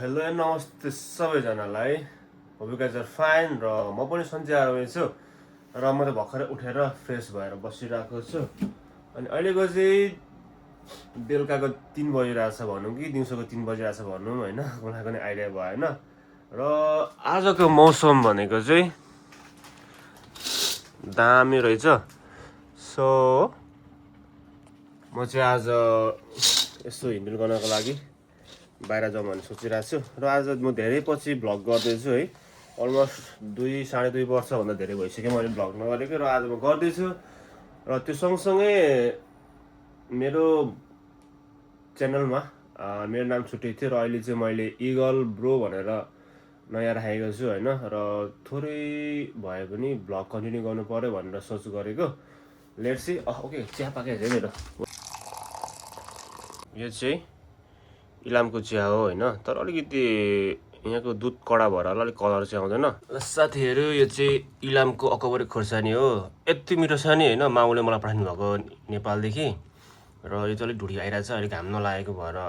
Hello and नमस्ते सबैजनालाई। Hope you guys are fine. र म पनि सन्चै आएर छु र म त भर्खरै उठेर फ्रेस भएर बसिरहेको छु। अनि अहिलेको चाहिँ बेलुकाको 3 बजिरहेछ भनौँ कि दिउँसोको 3 बजिरहेछ भनौँ होइन, मलाई पनि आइडिया भएन। र आजको मौसम भनेको चाहिँ दामी रहेछ। सो म चाहिँ आज यसो हिँड्डुल गर्नको लागि बाहिर जाउँ भन्ने सोचिरहेको छु। र आज म धेरै पछि भ्लग गर्दैछु है। अलमोस्ट 2-2.5 वर्षभन्दा धेरै भइसक्यो मैले भ्लग नगरेको र आज म गर्दैछु। र त्यो सँगसँगै मेरो च्यानलमा मेरो नाम छुट्टै थियो र अहिले चाहिँ मैले इगल ब्रो भनेर नयाँ राखेको छु होइन। र थोरै भए पनि भ्लग कन्टिन्यू गर्नु पर्यो भनेर सोच गरेको। Let's see. ओके, चिया पाकेको छ मेरो। यो चाहिँ इलामको चिया हो होइन, तर अलिकति यहाँको दुध कडा भएर अलिक कलर चाहिँ आउँदैन। ल साथीहरू, यो चाहिँ इलामको अकबरी खोर्सानी हो। यति मिठो छ नि होइन, माउले मलाई पठाउनु भएको नेपालदेखि। र यो चाहिँ अलिक ढुडी आइरहेको छ, अलिक घाम नलागेको भएर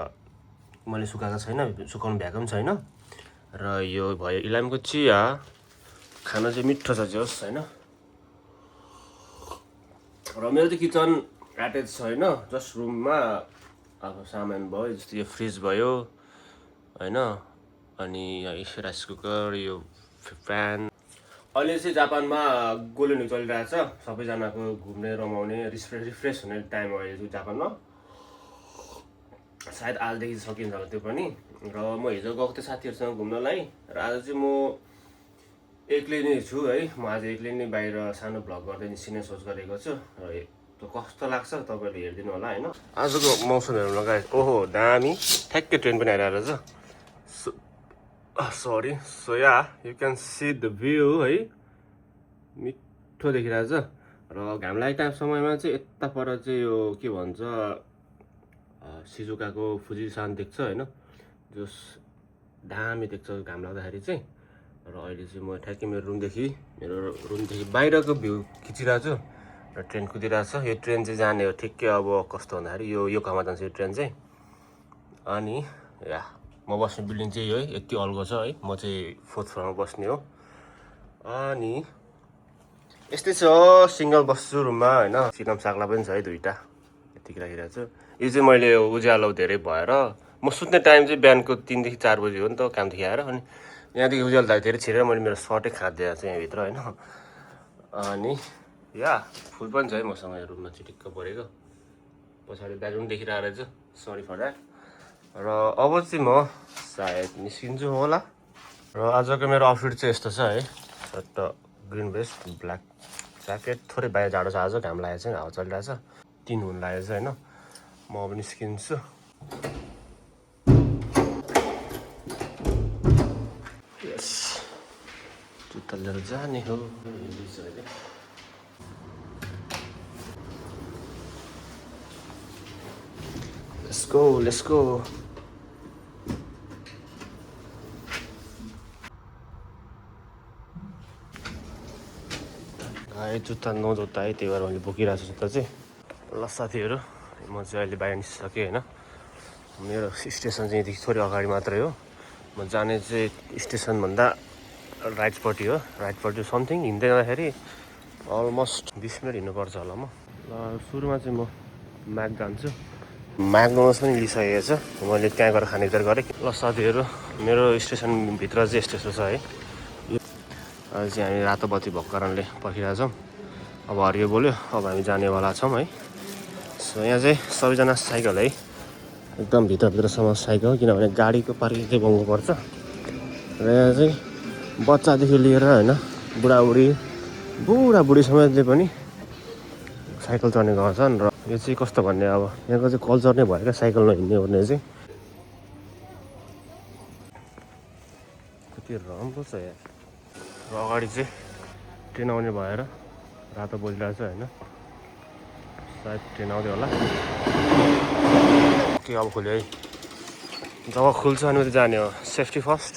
मैले सुकाएको छैन, सुकाउनु भ्याएको पनि छैन। र यो भयो इलामको चिया। खाना चाहिँ मिठो छ जोस् होइन। र मेरो चाहिँ किचन एटेच छैन, जस्ट रुममा अब सामान भयो, जस्तो यो फ्रिज भयो होइन, अनि राइस कुकर, यो फ्यान। अहिले चाहिँ जापानमा गोल्डन विक चलिरहेछ, सबैजनाको घुम्ने रमाउने रिफ्रेस हुने टाइम हो अहिले चाहिँ जापानमा। सायद आजदेखि सकिन्छ होला त्यो पनि। र म हिजो गएको थिएँ साथीहरूसँग घुम्नलाई, र आज चाहिँ म एक्लै नै छु है। म आज एक्लै नै बाहिर सानो भ्लग गर्दै निस्किने सोच गरेको छु। र त्यो कस्तो लाग्छ तपाईँहरूले हेरिदिनु होला होइन। आजको मौसम हेर्नु लगाए, ओहो दामी, ठ्याक्कै ट्रेन पनि आइरहेको रहेछ। Sorry, so yeah you can see the view है, मिठो देखिरहेछ। र घाम लागेको समयमा चाहिँ यता पर चाहिँ यो के भन्छ सिजुकाको फुजिसान देख्छ होइन, जो दामी देख्छ घाम लाग्दाखेरि चाहिँ। र अहिले चाहिँ म ठ्याक्कै मेरो रुमदेखि बाहिरको भ्यू खिचिरहेको छु र ट्रेन कुदिरहेको छ। यो ट्रेन चाहिँ जाने हो ठिक्कै अब कस्तो भन्दाखेरि यो कहाँ जान्छ यो ट्रेन चाहिँ। अनि या म बस्ने बिल्डिङ चाहिँ यो है, यति अल्गो छ है। म चाहिँ 4th फ्लोरमा बस्ने हो। अनि यस्तै छ, सिङ्गल बस्छु रुममा होइन। सिनम साग्ला पनि छ है 2टा, यतिकै राखिरहेको छु। यो चाहिँ मैले उज्यालो धेरै भएर म सुत्ने टाइम चाहिँ बिहानको 3 देखि 4 बजी हो नि त, कामदेखि आएर। अनि यहाँदेखि उज्यालो धेरै छिरेर मैले मेरो सर्टै खाँदिएको छु यहाँभित्र होइन। अनि या फुल पनि छ है मसँग यो रुममा, चिटिक्क परेको। पछाडि ब्याकग्राउन्ड देखिरहेको रहेछ, सरी फर द्याट। र अब चाहिँ म सायद निस्किन्छु होला। र आजको मेरो आउटफिट चाहिँ यस्तो छ है, shirt green vest, black jacket. थोरै बाहिर जाडो छ आज, घाम लागेको छैन, हावा चलिरहेछ, 3 हुन लागेको छ होइन। म अब निस्किन्छु। यस, जुत्ता लिएर जाने हो। Let's go. जुत्ता नजुत्ता है, त्यही भएर मैले बोकिरहेको छु जुत्ता चाहिँ। ल साथीहरू, म चाहिँ अहिले बाहिर निस्किसकेँ होइन। मेरो स्टेसन चाहिँ यदेखि थोरै अगाडि मात्रै हो। म जाने चाहिँ स्टेसनभन्दा राइटपट्टि हो। राइटपट्टि समथिङ हिँड्दै जाँदाखेरि अलमोस्ट 20 मिनट हिँड्नुपर्छ होला। म ल सुरुमा चाहिँ म म्याक जान्छु। म्याकडोनल्ड्स पनि लिइसकेको छ, मैले त्यहाँ गएर खाने विचार गरेँ। ल साथीहरू, मेरो स्टेसनभित्र चाहिँ यस्तो छ है। अहिले चाहिँ हामी रातो बत्ती भएको कारणले पर्खिरहेछौँ। अब हरियो बोल्यो, अब हामी जानेवाला छौँ है। सो यहाँ चाहिँ सबैजना साइकल है, एकदम भित्रसम्म साइकल, किनभने गाडीको पार्किङ चाहिँ गाउनुपर्छ। र यहाँ चाहिँ बच्चादेखि लिएर होइन, बुढाबुढीसम्मले पनि साइकल चढ्ने गर्छन्। र यो चाहिँ कस्तो भन्ने, अब यहाँको चाहिँ कल्चर नै भयो क्या साइकल नहिँड्ने भन्ने चाहिँ। कति राम्रो छ यहाँ। र अगाडि चाहिँ ट्रेन आउने भएर रातो बोलिरहेको छ होइन, सायद ट्रेन आउँदै होला। के अब खोल्यो है, जब खुल्छ अनि मात्रै जाने हो, सेफ्टी फर्स्ट।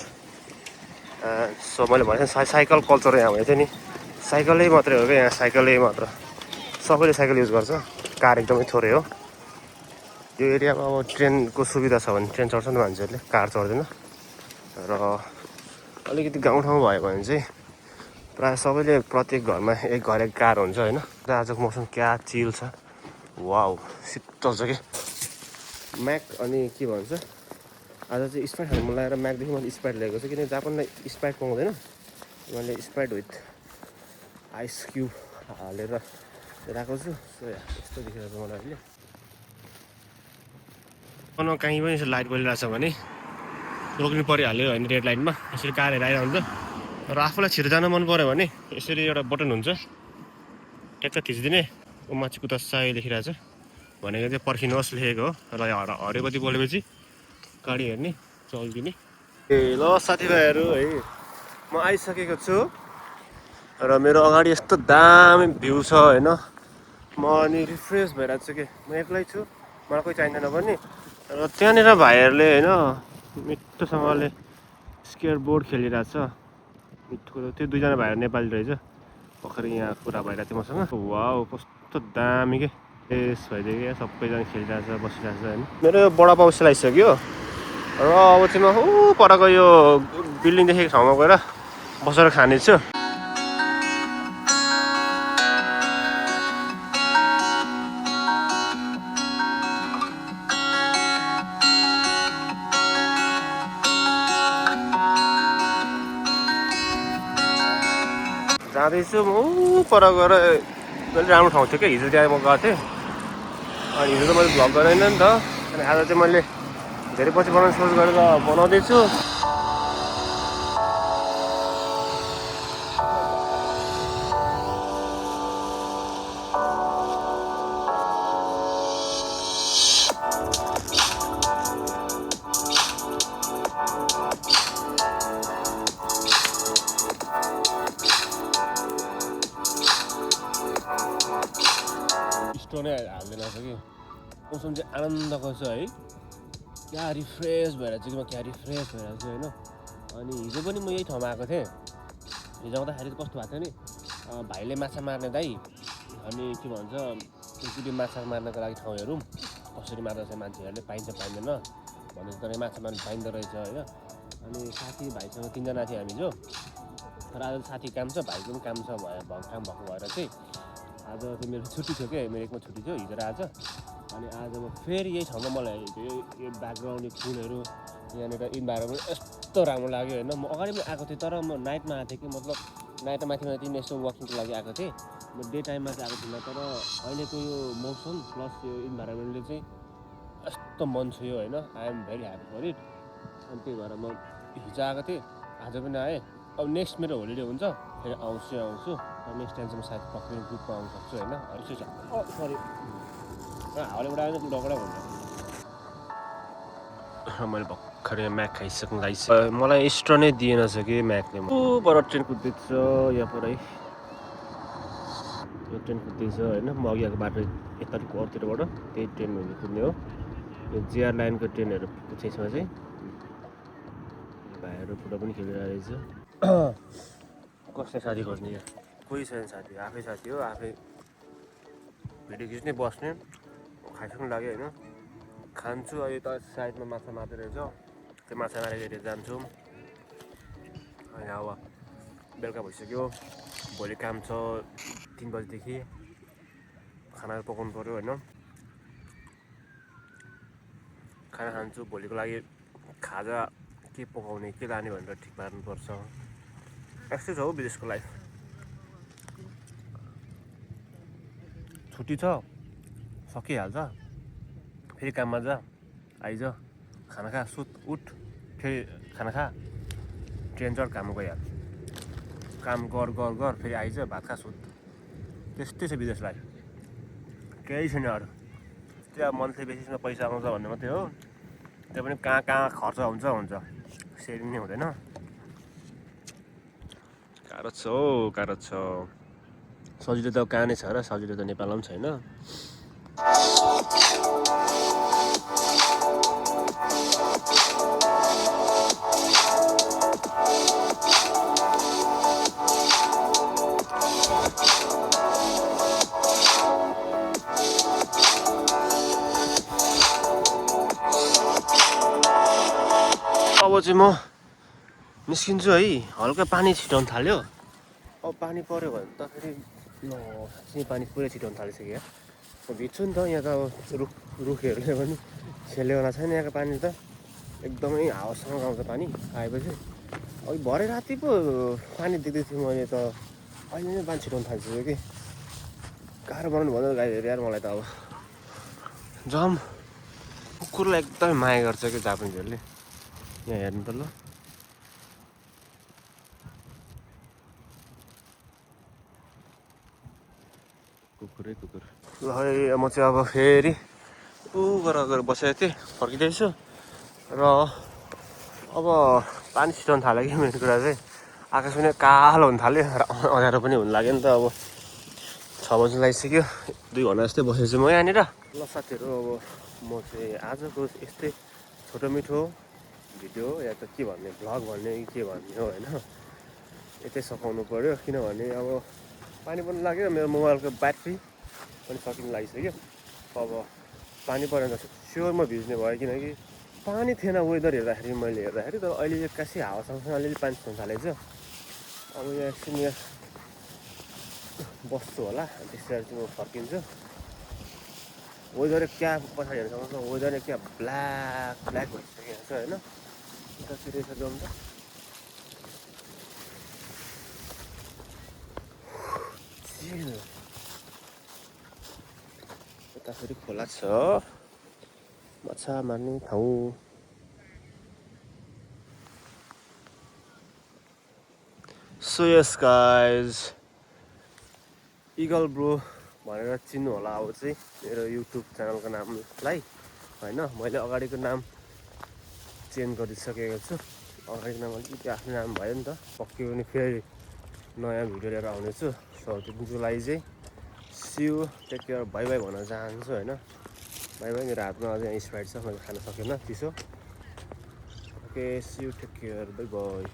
सो मैले भने साइकल कल्चर यहाँ भनेको थिएँ नि, साइकलै मात्रै हो क्या यहाँ, साइकलै मात्र। सबैले साइकल युज गर्छ, कार एकदमै थोरै हो यो एरियामा। अब ट्रेनको सुविधा छ भने ट्रेन चढ्छ नि मान्छेहरूले, कार चढ्दैन। र अलिकति गाउँठाउँ भयो भने चाहिँ प्रायः सबैले प्रत्येक घरमा एक घर एक कार हुन्छ होइन। र आजको मौसम क्या चिल छ, वाउ शीतल छ कि। म्याक अनि के भन्छ आज चाहिँ स्प्राइट खानु मन लागेर म्याकदेखि मैले स्प्राइट ल्याएको छु, किनकि जापानमा स्प्राइट पाउँदैन। मैले स्प्राइट विथ आइस क्युब हालेर राखेको छु। सो यस्तो देखिरहेको छ मलाई अहिले। कहीँ पनि यसो लाइट बलिरहेछ भने रोक्नु परिहाल्यो होइन, रेड लाइटमा यसरी कारहरू आइरहेको हुन्छ। र आफूलाई छिटो जान मन पऱ्यो भने यसरी एउटा बटन हुन्छ, ट्याक्क थिचिदिने, माथि कुता साई लेखिरहेको छ भनेको चाहिँ पर्खिनुहोस् लेखेको हो। र हरियो बत्ती बोलेपछि गाडी हेर्ने चल्दिने। ए ल साथीभाइहरू है, म आइसकेको छु र मेरो अगाडि यस्तो दामी भ्यू छ होइन। म अनि रिफ्रेस भइरहेको छु कि, म एक्लै छु, मलाई कोही चाहिँदैन पनि। र त्यहाँनिर भाइहरूले होइन मिठोसँगले स्केयर बोर्ड खेलिरहेको छ मिठो। त्यो दुईजना भाइहरू नेपाली रहेछ, भर्खरै यहाँ कुरा भइरहेको थियो मसँग। वाउ कस्तो दामी के फ्रेस भइदियो क्या, सबैजना खेलिरहेको छ बसिरहेको छ होइन। मेरो यो बडापाउ सिलाइसक्यो र अब चाहिँ म परको यो बिल्डिङ देखेको ठाउँमा गएर बसेर खानेछु। जाँदैछु म पर गएर, अलि राम्रो ठाउँ थियो क्या हिजो त्यहाँ म गएको थिएँ। अनि हिजो त मैले भ्लग गरेन नि त, अनि आज चाहिँ मैले धेरै पछि बनाउने सोच गरेर बनाउँदैछु। स्टोनै हाल्दैन रहेछ कि, मौसम चाहिँ आनन्दको छ है। क्या रिफ्रेस भएर चाहिँ म क्या रिफ्रेस भइरहेको छु होइन। अनि हिजो पनि म यही ठाउँमा आएको थिएँ। हिजो आउँदाखेरि कस्तो भएको थियो नि, भाइले माछा मार्ने दाइ अनि के भन्छ एकचोटि माछा मार्नको लागि ठाउँ हेरौँ कसरी मार्दछ मान्छेहरूले, पाइन्छ पाइँदैन भनेर, तर माछा मार्नु पाइँदो रहेछ होइन। अनि साथी भाइसँग तिनजना थियो हामी जो। तर आज साथी काम छ, भाइको पनि काम छ काम भएको भएर चाहिँ आज चाहिँ मेरो छुट्टी थियो क्या, मेरो एकमा छुट्टी थियो हिजो र आज। अनि आज म फेरि यही ठाउँमा, मलाई यो ब्याकग्राउन्ड यो फुलहरू यहाँनिर इन्भाइरोमेन्ट यस्तो राम्रो लाग्यो होइन। म अगाडि पनि आएको थिएँ तर म नाइटमा आएको थिएँ कि, मतलब नाइटमा माथि यसो वकिङको लागि आएको थिएँ। म डे टाइममा चाहिँ आएको थिइनँ, तर अहिलेको यो मौसम प्लस यो इन्भाइरोमेन्टले चाहिँ यस्तो मन छुयो होइन। I am very happy for it. अनि त्यही भएर म हिजो आएको थिएँ, आज पनि आएँ। अब नेक्स्ट मेरो होलिडे हुन्छ फेरि आउँछु। र नेक्स्ट टाइम चाहिँ म सायद पक्कै ग्रुपमा आउनु सक्छु होइन। अरू छ सरी हावाले आयो नि डकडा भन्छ। मैले भर्खरै म्याक खाइसक्नु लागिसक्यो। मलाई एक्स्ट्रा नै दिएन छ कि म्याकले। बर ट्रेन कुद्दैछ यहाँ पुरै, यो ट्रेन कुद्दैछ होइन। म अघि आएको बाटो यताको अरूतिरबाट त्यही ट्रेनहरू कुद्ने हो। यो जिआर लाइनको ट्रेनहरू छेउमा चाहिँ भाइहरू फुटबल पनि खेलिरहेको रहेछ। कसले साथी खोज्ने, कोही छैन साथी, आफै साथी हो। आफै भिडियो खिच्ने बस्ने, खाइसक्नु लाग्यो होइन। खान्छु अहिले त साइडमा माछा मार्दै रहेछ, त्यो माछा मारेर जान्छु। अनि अब बेलुका भइसक्यो, भोलि काम छ 3 बजीदेखि, खानाहरू पकाउनु पऱ्यो होइन। खाना खान्छु, भोलिको लागि खाजा के पकाउने के लाने भनेर ठिक पार्नुपर्छ। यस्तै छ हौ विदेशको लाइफ। छुट्टी छ सकिहाल्छ, फेरि काममा जा, आइज, खाना खा, सुत, उठ, फेरि खाना खा, ट्रेन चढ, काम गइहाल, काम गर फेरि आइज, भात खा, सुत। त्यस्तै छ विदेश लाइफ, केही छैन अरू। त्यो मन्थली बेसिसमा पैसा आउँछ भन्ने मात्रै हो। त्यो पनि कहाँ खर्च हुन्छ, सेभिङ नै हुँदैन। गाह्रो छ हौ, गाह्रो छ। सजिलो त कहाँ नै छ र, सजिलो त नेपालमा पनि छैन। अब चाहिँ म निस्किन्छु है हल्का पानी छिटाउनु थाल्यो अब पानी पऱ्यो भने त फेरि साँच्चै पानी पुरै छिटाउनु थालिसक्यो भिज्छु नि त यहाँ त अब रुखहरूले पनि खेल्योला छैन यहाँको पानी त एकदमै हावासँग आउँछ पानी आएपछि अघि भरे राति पो पानी देख्दै थिएँ मैले त अहिले नै पानी छिटाउनु थालिसक्यो कि गाह्रो बनाउनु भन्दा गाईहरू यार मलाई त अब जम कुकुरलाई एकदमै माया गर्छ कि जापानिजहरूले यहाँ हेर्नु त ल कुकुरै कुकुर ल है म चाहिँ अब फेरि गएर बसेको थिएँ फर्किँदैछु र अब पानी छिटाउनु थाल्यो कि मेरो कुरा चाहिँ आकाश पनि कालो हुन थाल्यो र अँध्यारो पनि हुन लाग्यो नि त अब 6 बजी लागिसक्यो 2 घन्टा जस्तै बसेछु म यहाँनिर ल साथीहरू अब म चाहिँ आजको यस्तै छोटो मिठो भिडियो या त के भन्ने भ्लग भन्ने के भन्ने हो होइन यतै सघाउनु पऱ्यो किनभने अब पानी पनि लाग्यो मेरो मोबाइलको ब्याट्री पनि सकिनु लागिसक्यो अब पानी परेन स्योर म भिज्ने भयो किनकि पानी थिएन वेदर हेर्दाखेरि मैले हेर्दाखेरि तर अहिले एक्कासी हावासँग अलिअलि पानी छिर्न थालेको छ अब यहाँ एकछिन यहाँ बस्छु होला त्यसरी चाहिँ म फर्किन्छु वेदर क्या पछाडि हेर्न सक्नुहुन्छ वेदर क्या ब्ल्याक भइसकेको छ होइन उतातिर यसो जाउँ त यता फेरि खोला छ माछा मार्ने ठाउँ so yes guys eagle bro भनेर चिन्नु होला अब चाहिँ मेरो युट्युब च्यानलको नामलाई होइन मैले अगाडिको नाम चेन्ज गरिसकेको छु अगाडिको नाम अलिकति आफ्नो नाम भयो नि त पक्कै पनि फेरि नयाँ भिडियो लिएर आउनेछु सो त्यसको लागि चाहिँ see you take care bye bye भन्न चाहन्छु होइन बाई बाई मेरो हातमा अझै स्प्राइट छ मैले खान सकेन चिसो okay see you take care bye by